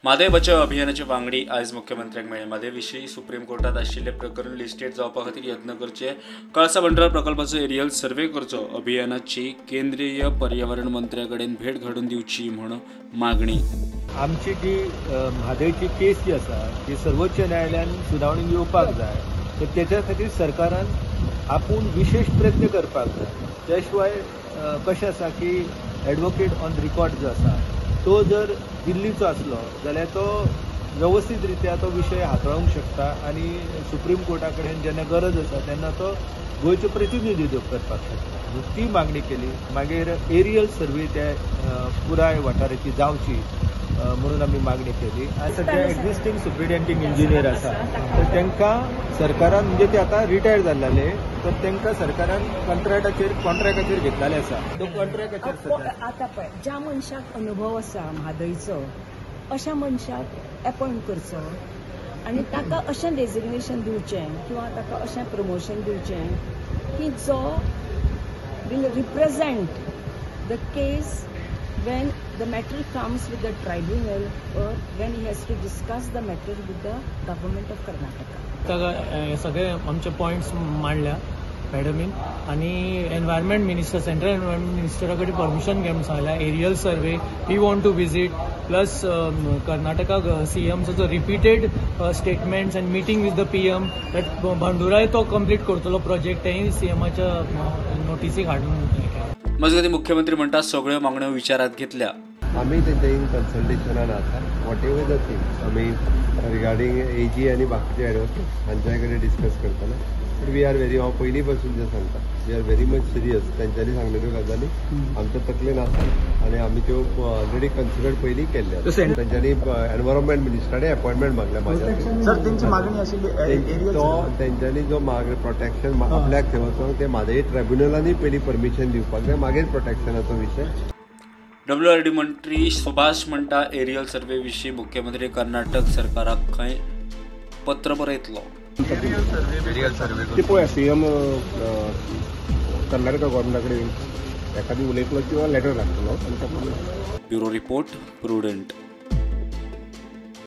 म्हादय बचाव अभियानाचे वांगडी आयज मुख्यमंत्र्यांक मेळ्ळे. म्हादय विशीं सुप्रीम कोर्टात आशिल्ले प्रकरण लिस्टेड जावपा खातीर यत्न करचे, कळसा भंडुरा प्रकल्पाचो एरियल सर्वे करचो, अभियानाची केंद्रीय पर्यावरण मंत्र्या कडेन भेट घडून दिवची म्हूण मागणी. आमची जी म्हादयची केस जी आसा ती सर्वोच्च न्यायालयान सुनावणी येवपाक जाय, तर तेच्या खातीर सरकारान आपूण विशेश प्रयत्न करपाक जाय. त्या शिवाय कशें आसा की एडवोकेट ऑन रिकॉर्ड जो आसा तो जर दिल्लीचो आसलो जाल्यार तो वेवस्थीत रित्या तो विशय हाताळूंक शकता आनी सुप्रीम कोर्टा कडेन जेन्ना गरज आसा तेन्ना तो गोंयचो प्रतिनिधित्व करपाक शकता. ती मागणी केली. मागीर एरियल सर्वे त्या पुराय वाठाराची जावची म्हणून आमी मागणी केली. आनी सद्या एक्झिस्टींग सुप्रिटेंडींग इंजिनियर आसा तर तांकां सरकारान म्हणजे ते आतां रिटायर जाल्ले तर तांकां सरकारान कॉन्ट्रॅक्टाचेर घेतलेले आसा. तो कॉन्ट्रॅक्टाचेर आतां पळय ज्या मनशाक अनुभव आसा म्हादयचो अशा मनशाक एपॉयंट करचो आनी ताका अशें डेजिग्नेशन दिवचें किंवा ताका अशें प्रमोशन दिवचें की जो will represent the case when the matter comes with the tribunal or when he has to discuss the matter with the government of Karnataka. ताका सगळे आमचे पॉयंट्स मांडल्या मॅडमीन आनी एनवायरमेंट मिनिस्टर, सेंट्रल एनवायरमेंट मिनिस्टरा कडेन परमिशन घे म्हूण सांगल्या. Aerial survey we want to visit, plus Karnataka सीएमचो जो repeated statements and meeting with the PM that भांडुराय तो कंप्लीट करतलो प्रोजेक्ट, तेंय सीएमाच्या नोटीसीक हाडून हें केलां. मजगतीं मुख्यमंत्री म्हणटा सगळ्यो मागण्यो विचारात घेतल्या. आमी तेंच्या इन कन्सल्टेशनान आसा. What ever the things आमी रिगार्डींग एजी आनी बाकीचे एडवोकेट्स हांच्या कडेन डिस्कस करतना, बट we are very, हांव पयलीं पासून जें सांगता, we are very much serious. तेंच्यांनी सांगलेल्यो गजाली आमच्या तकलेन आसा आनी आमी त्यो ऑलरेडी कन्सिडर पयलीं केल्ले. तेंच्यांनी एनवायरमेंट मिनिस्टरान अपॉयंटमेंट मागल्या म्हाज्या. सर, तेंची मागणी आशिल्ली तो तेंच्यांनी जो मागणी प्रोटेक्शन आपल्याक थंय वचोंक ते म्हादय ट्रायब्युनलांनी पयलीं परमिशन दिवपाक जाय, मागीर प्रोटेक्शनाचो विशय. डब्ल्यूआरडी मंत्री सुभाष म्हणटा एरियल सर्वे विशीं मुख्यमंत्री कर्नाटक सरकाराक खंय पत्र बरयतलो. ते पळय सीएम कर्नाटका गव्हर्मेंटा कडेन एखादी उलयतलो किंवा लेटर धाडटलो. Bureau report, Prudent.